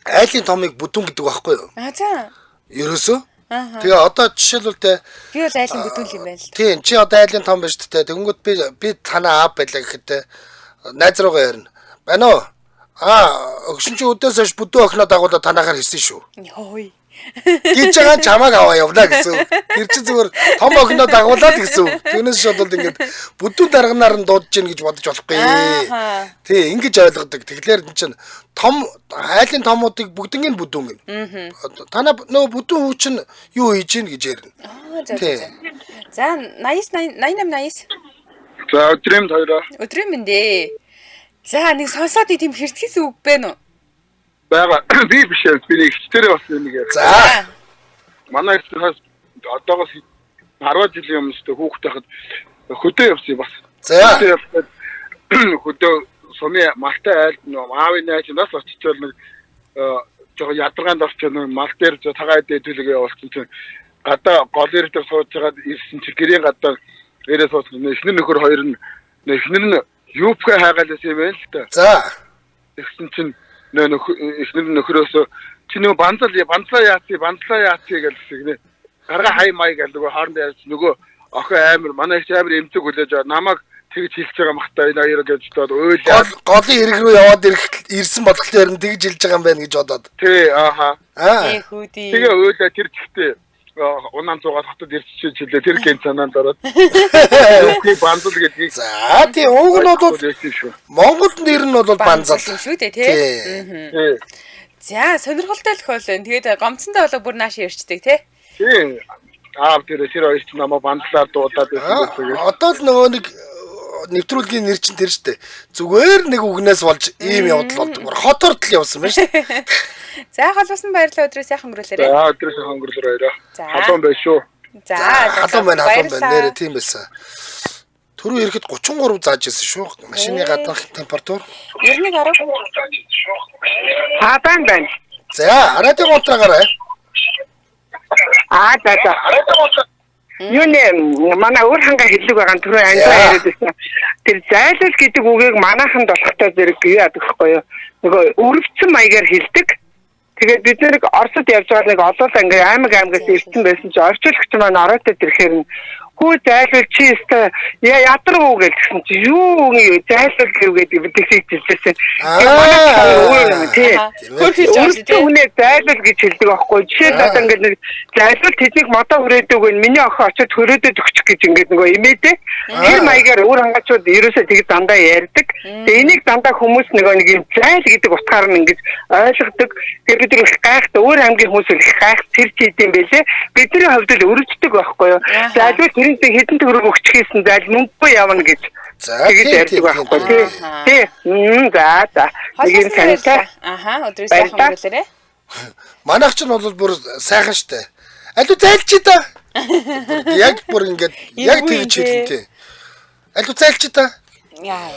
Айлын томыг бүдүүн гэдэг байхгүй юу? А за. Ерөөсөө. Тэгээ одоо жишээлбэл те би бол айлын бүдүүн юм байна л. Тийм чи одоо айлын том биш те. Тэгэнгүүт би танаа аав байлаа гэхэд те найз руугаа ярина. Байна уу? Аа өгшин чи өдөөс хойш бүдүүн охиноо дагуулаад танаагаар ирсэн шүү. Йой. Гэж байгаа чамааг аваа явна гэсэн үг. Тэр чинь зүгээр том охиноо дагуулаад гэсэн үг. Түүнээс шодолд ингээд бүдүүн дарганаар нь дуудаж гин гэж бодож болохгүй. Тий, ингэж ойлгодог. Тэгэхээр эн чинь том айлын томуудыг бүгднийг бүдүүн гин. Танаа нөө бүдүүн хүү чинь юу хийж гин гэж ярина. Аа за. За 89 88 89. За өдрийн мэнд хоёроо. Өдрийн мэнд ээ. За нэг сонсоод тийм хэртгэс үг бэ нү? Бага би биш ээ. Би нэг ихчдэрээ бас нэг яа. За. Манай ихчдээс одоогоос 10 жилийн өмнө шүү дээ хүүхэд байхад хөдөө явсан бас. За. Хөдөө явсаад хөдөө сумын малтай айлд нөө аавын найз нас очичвол нэг жоо ядаргаанд орчоо нэг мал дээр жоо тагаа идэ төлөг явуулсан чинь гадаа гол ирэх дээр сууж байгаад ирсэн чи гэрийн гадаа ирээ суусан. Эхнэр нөхөр хоёр нь эхнэр нь юбка хайгаал байсан юм байна л та. За. Тэгсэн чинь эхнэр нөхрөөсөө чи нөгөө банзлаа яацъя гэж гинэ. Гарга хай май гэл нөгөө хоорондоо ярьж нөгөө охин амар манай их амар эмзэг хүлээж аваад намайг тэгж хэлж байгаа махта энэ хоёр гэж бодоод уйлаа. Голын хэрэг рүү яваад ирсэн болохоор нь тэгж хэлж байгаа юм байна гэж бодоод. Тий, ааха. Тий, хүүдий. Тэгээ уйлаа тэр чигтээ унаан зугаад хотод ирчихээ чилээ тэр гэн санаанд ороод. Түүхий банзал гэдгийг. За тий, уг нь бол Монголд нэр нь бол банзал шүү дээ тий. За сонирхолтой л хөл байна. Тэгээд гомцсондоо болоо бүр нааш ирчдэг тий. Тий. Аав тэр хоёр ч намайг банзлаар дуудаад байсан гэсэн. Одоо л нөгөө нэг нэвтрүүлгийн нэр чинь тэр штэ. Зүгээр нэг үгнээс болж ийм явдал болдог. Хотортол явсан байна шүү. За холбосон баярлалаа, өдрөө сайхан өнгөрүүлээрэй. За өдрөө сайхан өнгөрүүлээрэй. Халуун байх шүү. За халуун байна, халуун байна. Нэрээ тийм байсан. Түрүү ирэхэд 33 зааж ирсэн шүү. Машины гаднах температур 91.10. Хадаан байна. За радио контрагаарай. Аа за за. Юу нэ манай өөр ханга хэллэг байгаа нь түрүү андаа яриад байсан. Тэр зайлал гэдэг үгийг манайханд болохтой зэрэг юу яадаг вэ юу? Нөгөө өрөвдсөн маягаар хэлдэг. Тэгээд бид нэр Оросд явж байгаа нэг олоол ингээ аймаг аймагаас ирсэн байсан чи орчуулагч маань ороотой ирэхээр нь хүү зайлвал чи өстой ядарв уу гэсэн чи юу зайлвал гэв гэдэг бид хэлжсэн. Тэгээ манай өөр тий. Үнэ зайлвал гэж хэлдэг аахгүй. Жишээл одоо ингээд нэг зайлвал тэднийг модоо хүрээдэг нь миний охин очиод хүрээдэд өгчих гэж ингээд нөгөө имээдээ. Тэр маягаар өөр хангачууд ерөөсөө тэг дандаа ярьдаг. Тэгээ энийг дандаа хүмүүс нөгөө нэг юм зайл гэдэг утгаар нь ингэж ойлгодог. Тэгээ бид их гайхдаг. Өөр аймгийн хүмүүс их гайх тэр чи идэм бэлээ. Бидний хувьд л өрөвддөг байхгүй юу. Зайлвал тэрнтэй хэдэн төгрөг өгчихсэн зайл мөнгөгүй явна гэж. Тэгэж ярьдаг байхгүй тий. Тий. За за. Нэг юм санаа. Аха, өдрөө сайхан өнгөрүүлээрэй. Манайх ч нь бол бүр сайхан штэ. Алуу зайлч та. Яг бүр ингээд яг тэгж хэлнэ тий. Алуу зайлч та. Яа.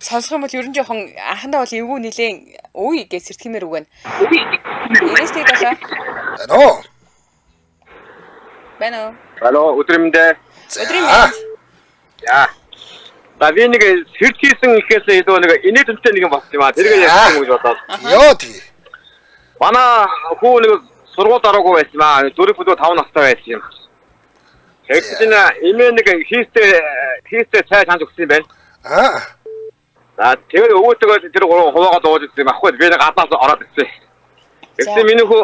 Сонсох юм бол ер нь жоохон анхандаа бол эвгүй нилээн үе гэж сэртгэмээр үг байна. 99 7. Алло. Байна уу? Алло, өдрийн мэнд. Өдрийн мэнд. Яа. За би нэг сэрч хийсэн ихээс илүү нэг инээдэмтэй нэг юм болсон юм аа. Тэргээ ярьсан гэж бодоод. Йоо тий. Манай хүү нэг сургууль ороогүй байсан юм аа. 4.5 настай байсан юм. Тэгэхээр эмээ нэг хийстэй цай чанж өгсөн юм байна. Аа. За тэгээд өвөөтэйгээ тэр гурван хуваагаа дууж ирсэн юм ахгүй. Би нэг гаднаас ороод ирсэн. Тэгсэн миний хүү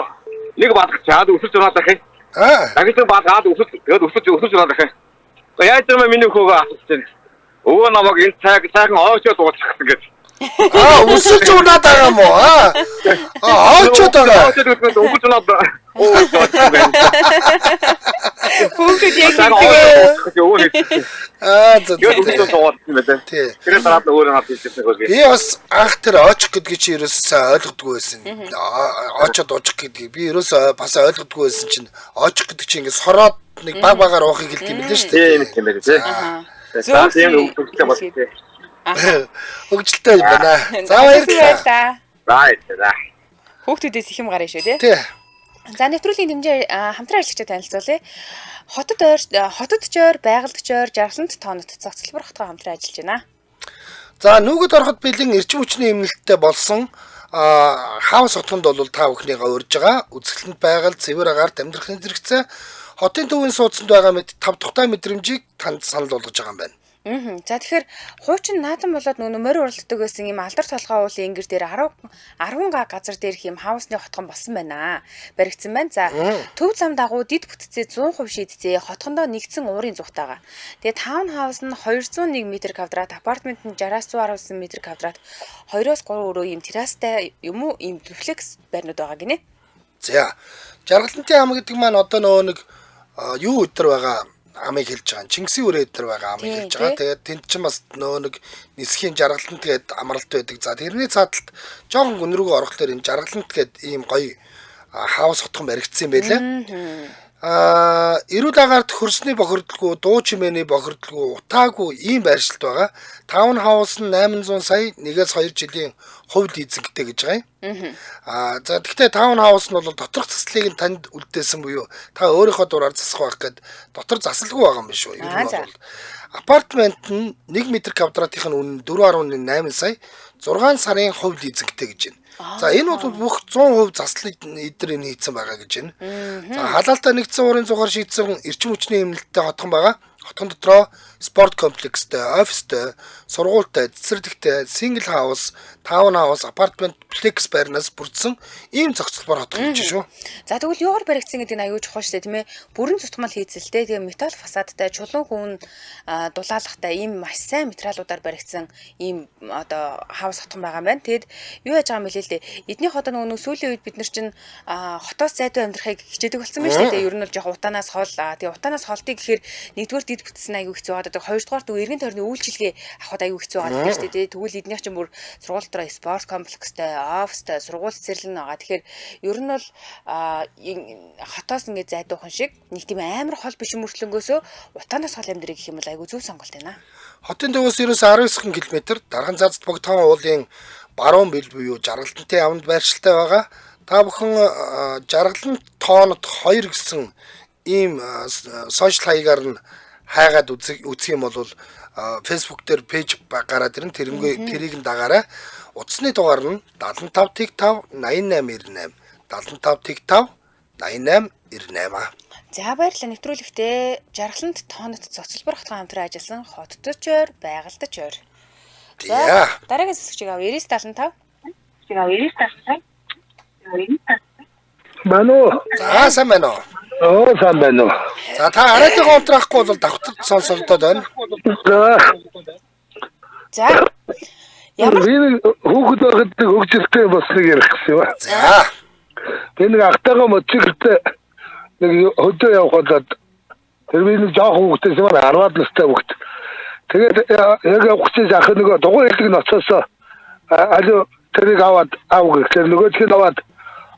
нэг бадах чаад өсөж унаад ах юм. Аа. Дагсан бадгаад өсөж тэгээд өсөж унаад ах юм. Яаж юм миний хөөгөө асуусан. Өвөө намайг энэ цайг сайхан ойчоод дуучихсан гэж. Аа, өсөж унаад байгаа юм уу? Аа. Ойчоод байгаа. Ойчоод өгсөн өнгөж унаад өө байна. Хүүхэд яг хэлдэг. Аа, за. Тэгээд өсөж дуусан байлаа. Тэр дараа нь өөрөө надад хэлсэн хөө. Би бас анх тэр очих гэдгийг чи ерөөсөө сайн ойлгодгүй байсан. Очоод уучих гэдгийг би ерөөсөө бас ойлгодгүй байсан чинь очих гэдэг чи ингээд сороод нэг баг багаар уухыг хэлдэг юм лээ шүү дээ. Тийм юм байна тий. За тийм хөгжилтэй болсон. Хөгжилтэй юм байна. За баярлалаа. Баярлалаа. Хүүхдүүдээс их юм гарна шүү тий. Тий. За нэвтрүүлгийн дэмжээ хамтран ажиллагчид танилцуулъя. Хотод ойр, хотод жойр, байгальд жойр, жаргалант тоонот цогцлбор хотгоо хамтран ажиллаж байна. За нүгэд ороход бэлэн эрчим хүчний эмнэлттэй болсон хаус хотгонд бол та бүхнийгээ урьж байгаа. Үзэсгэлэнт байгаль, цэвэр агаарт амьдрахын зэрэгцээ хотын төвийн суудсанд байгаа мэт тав тухтай мэдрэмжийг танд санал болгож байгаа юм байна. За тэгэхээр хуучин наадам болоод нөгөө морь уралддаг байсан юм алдар толгой уулын ингэр дээр 10 га газар дээрх юм хаусны хотгон болсон байна. Баригдсан байна. За төв зам дагуу дид бүтцээ 100% шийдцээ хотгондоо нэгдсэн уурын зүгтайгаа. Тэгээ таун хаус нь 201 м квадрат, апартмент нь 60-аас 119 м квадрат, 2-оос 3 өрөө юм террастай юм уу ийм дуплекс байрнууд байгаа гинэ. За жаргалантын ам гэдэг маань одоо нөгөө нэг юу өдр байгаа амыг хэлж байгаа. Чингисийн үрээ өдр байгаа амыг хэлж байгаа. Тэгээд тэнд чинь бас нөө нэг нисхийн жаргалант гээд амралт байдаг. За тэрний цааталт жоохон гүн рүүгээ орохлоор энэ жаргалант гээд ийм гоё хаус хотхон баригдсан юм байлээ. Эрүүл агаарт хөрсний бохирдолгүй, дуу чимээний бохирдолгүй, утаагүй ийм байршилт байгаа. Таун хаус нь 800 сая 1-2 жилийн хувь лизингтэй гэж байгаа юм. За гэхдээ таун хаус нь бол доторх заслыг нь танд үлдээсэн буюу та өөрийнхөө дураар засах байх гээд дотор засалгүй байгаа юм биш үү? Ер нь бол апартмент нь 1 м квадратын үнэ нь 4.8 сая 6 сарын хувь лизингтэй гэж байна. За энэ бол бүх 100% заслыг эдгээр энэ хийцэн байгаа гэж байна. За халаалтаа нэгдсэн уурын зугаар шийдсэн эрчим хүчний хэмнэлттэй хотхон байгаа. Хотхон дотроо спорт комплекстэй, офистой, сургуультай, цэцэрлэгтэй, single house, town house, apartment plex байрнаас бүрдсэн ийм зохицолбор хотхон гэж шүү. За тэгвэл юугаар баригдсан гэдэг нь аюул чухал шүү дээ, тийм ээ. Бүрэн зүтгмал хийцэлтэй, тэгээ металл фасадтай, чулуун хүүн дулаалгатай ийм маш сайн материалуудаар баригдсан ийм одоо хаус хотхон байгаа юм байна. Тэгэд юу яаж байгаа юм бэлээ л дээ. Эднийх одоо нөгөө сүүлийн үед бид нар чинь хотоос зайдуу амьдрахыг хичээдэг болсон байна шүү дээ. Ер нь бол жоохон утаанаас хол, тэгээ утаанаас холдгийг гэхээр нэгдүгээр дид бүтсэн аюул хэцүү байгаа. Хоёрдугаар дүү эргэн тойрны үйлчилгээ авахд аюул хэцүү байгаа гэдэг шүү дээ. Тэгвэл эднийх чинь бүр сургууль дотроо спорт комплекстэй, офистай, сургууль цэцэрлэг нь байгаа. Тэгэхээр ер нь бол хотоос ингээд зайдуухан шиг нэг тийм амар хол биш мөртлөнгөөсөө утаанаас хол амьдрыг гэх юм бол аюул зөв сонголт байна. Хотын төвөөс 19 км Дарган цаазд Богдхан уулын баруун бэл буюу Жаргалтантай яванд байршилтай байгаа. Та бүхэн Жаргалан тоонот 2 гэсэн ийм сошиал хаягаар нь хайгаад үзэх юм бол Facebook дээр пэйж гараад ирнэ. Тэрийг нь дагаарай. Утасны дугаар нь 75 5 88 98 75 5 88 98. За баярлалаа. Нэвтрүүлэгтээ Жаргалант тоонот цоцлбор хотхон хамтран ажилласан хотдож ойр, байгальдаж ойр. За дараагийн сонсогчийг ав 99 75. Байна уу? За сайн байна уу? Оо сайн байна уу? За та радио унтраахгүй бол давхар сонсогдоод байна. За ямар би хүүхэд байхад нэг хөгжилтэй болсныг ярих гэсэн юм. За би нэг ахтайгаа мотоциклтэй нэг хөдөө явах болоод тэр би нэг жоох хүүхдээс юм 10-аад настай хүүхд. Тэгээд яг явах гэж ах нөгөө дугуй хэлдэг ноцоосоо аль тэрийг аваад ав гэхээр нөгөөх нь аваад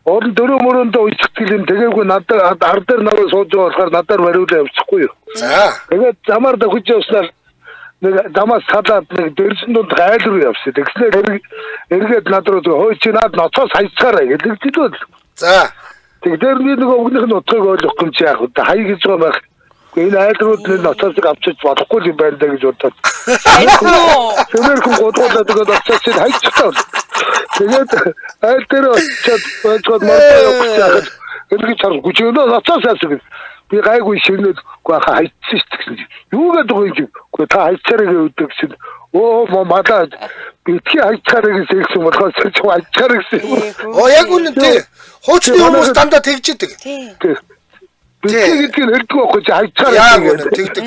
уран дөрөв мөрөндөө уйцгдэл юм тэгээгүй надад ар дээр наваа сууж байгаа болохоор надаар бариулаа явчихгүй юу. За тэгээд замаар давхиж явснаар нэг замаас салаад нэг дэрсэн дунд айл руу явсан. Тэгснээр эргээд над руу хөөе чи над ноцоос хайцгаарай гэдэг хэлээ. За тэгэхээр би нөгөө өгнөх нь утгыг ойлгохгүй юм чи яах вэ? Хай гэж байгаа байх. Энэ айл руу нэг ноцоосыг авчиж болохгүй юм байна даа гэж бодоод. Тэрхүү гудгуулаад тэгээд ноцоосыг хайцгаа. Тэгээд айл дээр очиад байцгаад мордоо явах гэж яхад эргэж харахгүй чи өнөө ноцоос яасан гэж. Би гайгүй ширнээд үгүй хаа хайцсан шүү дээ гэсэн чинь. Юу гэдэг вэ чи? Үгүй та хайцаарай гэдэг гэсэн. Өө малаа битгий хайцаарай гэж хэлсэн болохоор чи хайцаарай гэсэн. Оо яг үнэн тий. Хуучны хүмүүс дандаа тэгж идэг. Тий. Битгий гэдгийг хэлдэг байхгүй чи хайцаарай. Яг үнэн тэгдэг.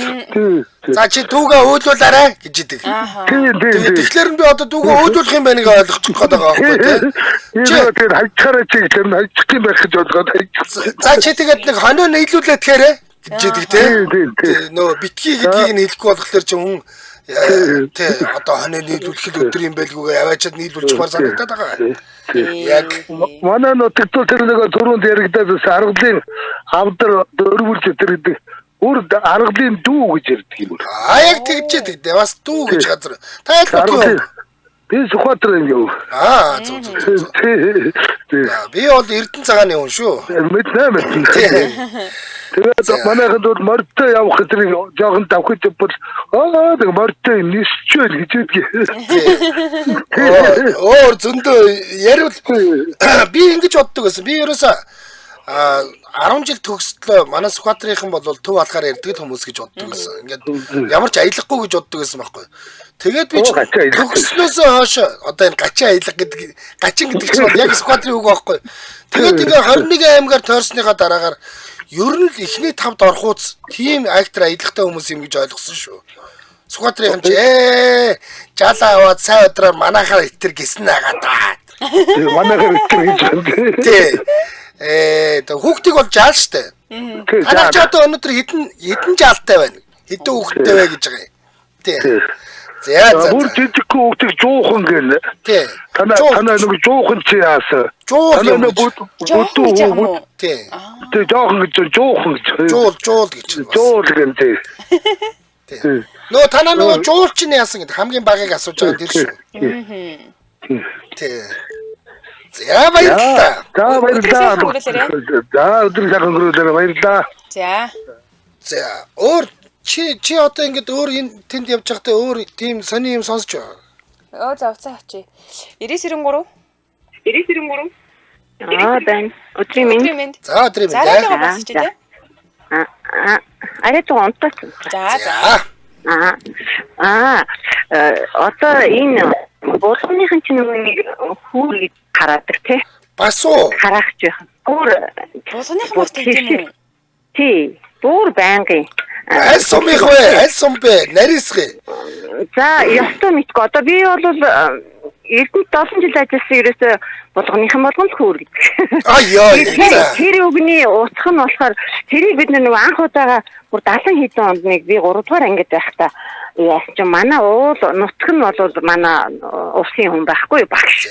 За чи дүүгээ өөдлүүлээрэй гэж идэг. Тэгэхээр би одоо дүүгээ өөдлүүлэх юм байна гэж ойлгочих гээд байгаа байхгүй тий. Чи тэр хайцаарай чи гэхээр нь хайчих юм байх гэж бодгоод хайчих. За чи тэгээд нэг хонио нийлүүлээд тэгэхээр гэж идэг тий. Нөө битгий гэдгийг нь хэлэхгүй болохоор чи хүн тий одоо хонио нийлүүлэх л өдөр юм байлгүйгээ аваачаад нийлүүлчихмаар санагдаад байгаа. Яг манай нутагт тэр нэг түрүүнд яригдаад аргалын авдар дөрвөлж өтер гэдэг үр аргалын дүү гэж ярьдаг юм. А яг тэгж идэг. Бас дүү гэж газар. Та аль нутгийн? Би Сүхбаатар юм юу. Аа зөв зөв зөв. Би бол Эрдэнэ цагааны хүн шүү. Мэднэ мэднэ. Тэгээд манайханд бол морьтой явах гэдрийг жоохон давхиж явбал аа нэг морьтой нисчвэл гэж хэлдэг. Өөр зөндөө яриул би ингэж боддог байсан. Би ерөөсөө 10 жил төгслөө манай Сүхбаатарынхан бол төв алхаар ярьдаг хүмүүс гэж боддог байсан. Ингээд ямар ч аялахгүй гэж боддог байсан байхгүй. Тэгээд би төгснөөсөө хойш одоо энэ гачин аялга гэдэг гачин гэдэг чинь бол яг Сүхбаатарын үг байхгүй. Тэгээд ингээ 21 аймгаар тойрсныхаа дараагаар ер нь л эхний тавд орохуйц тийм актер аялгатай хүмүүс юм гэж ойлгосон шүү. Сүхбаатарынхан чи жалаа аваад сайн өдрөөр манайхаар итэр гисэн агаа даа. Манайхаар итэр гэж байна. Тий. Тэг хүүхдийг бол жаал штэ. Танай ч одоо өнөөдөр хэдэн хэдэн жаалтай байна. Хэдэн хүүхэдтэй вэ гэж байгаа юм. Тий. За за. Бүр жижигхэн хүүхдийг жуухан гэнэ. Тий. Танаа танаа нэг жуухан чи яасан? Жуул Танаа юм нэг гэж. Жоохон гэж юм уу? Тий. Тий жоохон гэж жуухан гэж. Жуул жуул гэж байна. Жуул гэн тий. Тий. Нөгөө танаа нөгөө жуул чинь яасан гэдэг хамгийн багыг асууж байгаа тэр шүү. Тий. За баярлалаа. За баярлалаа. Өдрийн сайхан өнгөрүүлээрэй. За өдрийн сайхан өнгөрүүлээрэй баярлалаа. За. За өөр чи одоо ингэж өөр энэ тэнд явж байхдаа өөр тийм сони юм сонсч байгаа. Өө за уцаа авчи. 99 93. Аа байна. Өдрийн минь. Өдрийн мэнд. За өдрийн За мэнд. радиогоо босч тий. Аа арай жоо унтаач. За за. За. Аа одоо энэ булганыхан чинь нөгөө нэг хүүр гэж хараадаг тий. Бас уу. Хараагч байх. Гүр Булганыхан бас тийм үү? Тий. Бүр байнгын. Аль сумынх вэ? Аль сум бэ? Нарийсгий. За, ёстой мэдгүй. Одоо би бол Эрдэнэт 7 жил ажилласан ерөөсөө булганыхан болгон л хүүр гэдэг. Аа ёо. Тэр үгний утга нь болохоор тэрийг бид нөгөө анх удаага бүр 70 хэдэн онд нэг би 3 дугаар ангид байхдаа яасан чинь манай уул нутг нь бол манай улсын хүн байхгүй багш.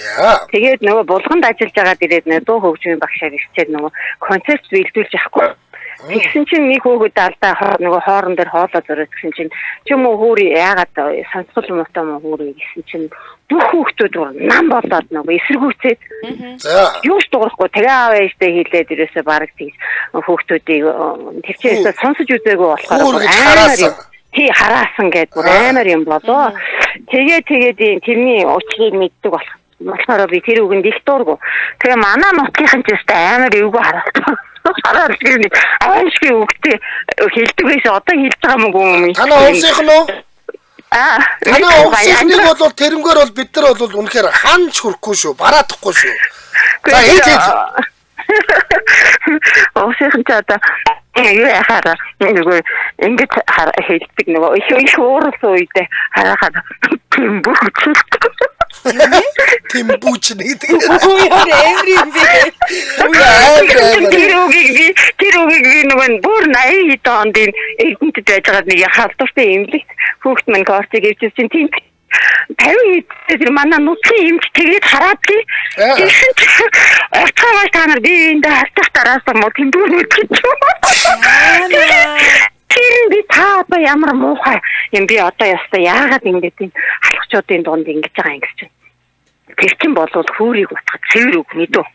Тэгээд нөгөө булганд ажиллаж байгаад ирээд нөгөө дуу хөгжмийн багшаар ирчээд нөгөө концерт бэлдүүлж явахгүй. Тэгсэн чинь нэг хөөгд алдаа нөгөө хоорон дээр хоолоо зориод гэсэн чинь чи юм уу хүүр яагаад сонсгол муутай мó хүүр гэсэн чинь бүх хүүхдүүд бүр нам болоод нөгөө эсэргүүцээд юу ч дуурахгүй тэгээ аав ээжтэй хийлээд ерөөсөө бараг тэгж хүүхдүүдийг тэр чинь ерөөсөө сонсож үзээгүй болохоор амар юм. Тий хараасан гэд бүр амар юм болоо. Тэгээд тэрний учрыг мэддэг болох. Болохоор би тэр үгэнд их дургу. Тэгээ манай нутгийнхан ч өстой амар эвгүй хараалт. Хараад тэр нэг аимшиг үгтэй хэлдэг байсан. Одоо хэлж байгаа мөн юм. Танаа улсынх нь уу? Аа. Танаа улсынхныг бол тэрнгээр бол бид нар бол үнэхээр ханч хүрэхгүй шүү. Бараадахгүй шүү. За хэл хэл. Улсынхан ч одоо юу яхаараа нөгөө ингэж хэлдэг нөгөө их уурсан үедээ харахад тэмбүүч. Тэмбүүч гэдэг. Үгүй ямар юм бэ? Тэр үгийг би нөгөө бүр 80 хэдэн онд энэ Эрдэнэтэд байж байгаад нэг халдвартай эмнэлэгт хүүхд мань кортыг өвчсөн чинь тийм 50 хэдэн тэр манай нутгийн эмч тэгээд хараад тий. Тэгсэн чинь орцгоогоо та нар би энд хартах дараасан мó тэмдүүр мэдчих. Тэр би та одоо ямар муухай юм би одоо ястаа яагаад ингэж энэ халахчуудын дунд ингэж байгаа юм гэж чинь. Тэр чинь болвол хүүрийг утгах цэвэр үг мэдв.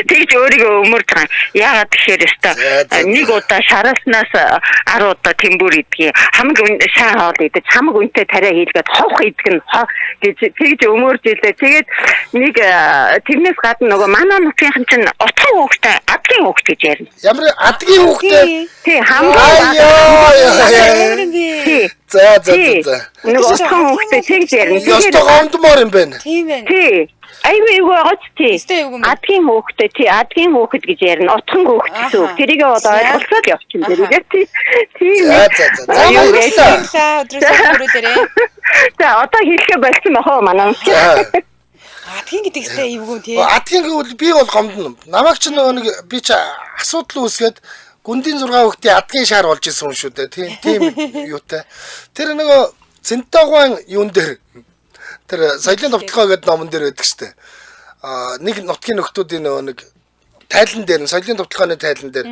Тэгж өөрийгөө өмөрж байгаа. Яагаад тэгэхээр өстой нэг удаа шараснаас 10 удаа тэмбүр идгийг хамаг шаа хоол идэж хамаг үнтэй тариа хийлгээд ховх идэх нь гэж тэгж өмөрж илээ. Тэгээд нэг тэрнээс гадна нөгөө манай нутгийнхан чинь утхан хүүхдээ адгийн хүүхд гэж ярина. Ямар адгийн хүүхдээ? Тий хамгийн За за за. Нөгөө утхан хүүхдээ тэгж ярина. Ёстой гомдмоор юм байна. Тийм ээ. Тий. Айгүй эвгүй байгаач тий. Адгийн хүүхдээ тий, адгийн хүүхэд гэж ярина. Утхан хүүхэд гэсэн үг. Тэрийг бол ойлголцоод явчихна тэрийг тий. Тийм. За за за. За баярлалаа. Өдрөөс өнгөрүүлээрэй. За одоо хэлэхээ болсон бах уу манай. Адгийн гэдэг сте эвгүй тий. Адгийн гэвэл би бол гомдно. Намайг ч нөгөө нэг би ч асуудал үүсгээд гүндийн 6 хүүхдийн адгийн шар болж исэн хүн шүү дээ. Тийм тийм юутай. Тэр нөгөө Цэнтогван юун дээр тэр соёлын товтлогоо гэдэг номон дээр байдаг штэ. Аа нэг нутгийн нөхдүүдийн нөгөө нэг тайлан дээр нь соёлын товтлогооны тайлан дээр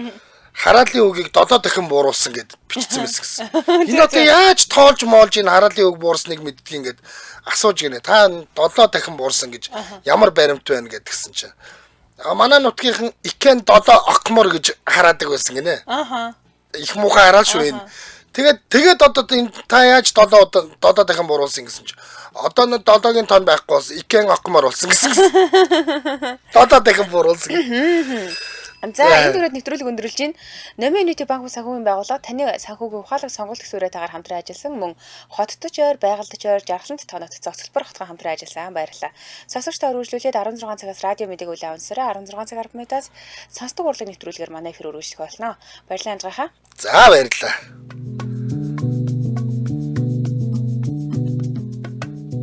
хараалын үгийг 7 дахин бууруулсан гэд бичсэн байсан гэсэн. Энэ одоо яаж тоолж моолж энэ хараалын үг буурсныг мэддэг ингээд асууж гинэ. Та 7 дахин буурсан гэж ямар баримт байна гэдгсэн чинь. А манай нутгийнхан икен 7 окмор гэж хараадаг байсан гинэ. Аха. Их муухай хараал шүү энэ. Тэгээд одоо энэ та яаж 7 7 дахин буруулсан гэсэн чинь одоо нэг 7-гийн тон байхгүй болсон. Икен окмор болсон гэсэн. 7 дахин буруулсан. За энэ дөрөд нэвтрүүлэг өндөрлөж байна. Номын Unity банк санхүүгийн байгууллага таны санхүүгийн ухаалаг сонголт төсвөрөө хамтран ажилласан мөн хоттож ойр, байгальдаж ойр, жаргалант тоонот зохицолбор хотгон хамтран ажилласан. Баярлалаа. Сонсогч та үргэлжлүүлээд 16 цагаас радио мэдээг үйл авансараа 16 цаг 10 минутаас сонсдог урлаг нэвтрүүлгээр манай эфир үргэлжлэх болно. Баярлалаа анжгаахаа. За баярлалаа.